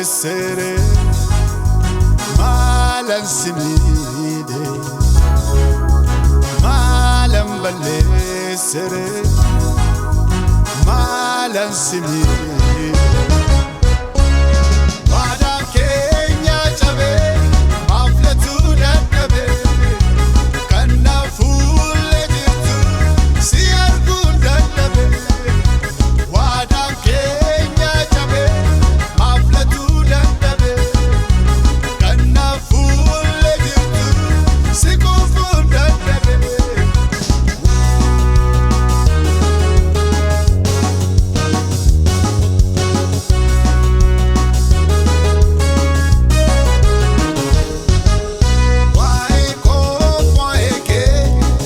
balleessere, maalan si miidhe, maalan balleessere, maalan si miidhe. Waadaan keenya cabee maaf latuu dadhabee, kan na fuullee jirtu si arguun dadhabee. Waadaan keenya cabee maaf latuu dadhabee, kan na fuullee jirtu si kufuun dadhabee. Waa'ee koo waa'ee kee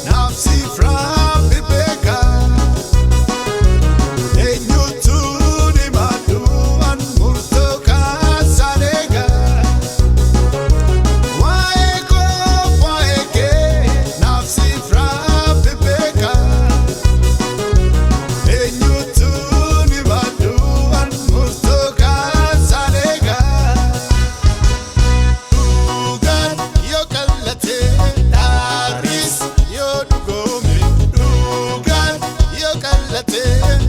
naaf siif rabbi beeka. Eenyutu ni maadduun murtoo kaasaan eega. Waa'ee koo waa'ee kee naaf siif rabbi beeka. Eenyutu ni maadduun murtoo kaasaan eega. Dhugaan yoo qal'ate dhaarris yoo dhugoome. Dhugaan yoo qal'ate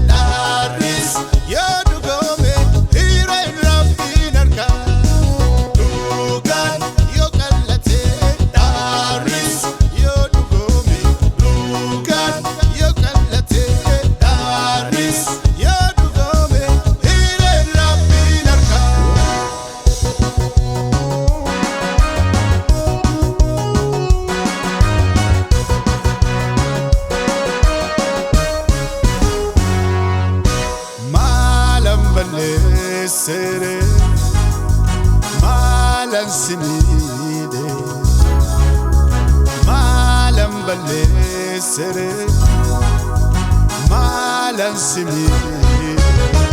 dhaarris yoo dhugoome, hireen rabbiin harka. Dhugaan yoo qal'ate dhaarris yoo dhugoome. Dhugaan yoo qal'ate dhaarris yoo dhugoome, hireen rabbiin harka. Maalan balleessere, maalan si miidhe, maalan balleessere, maalan si miidhe.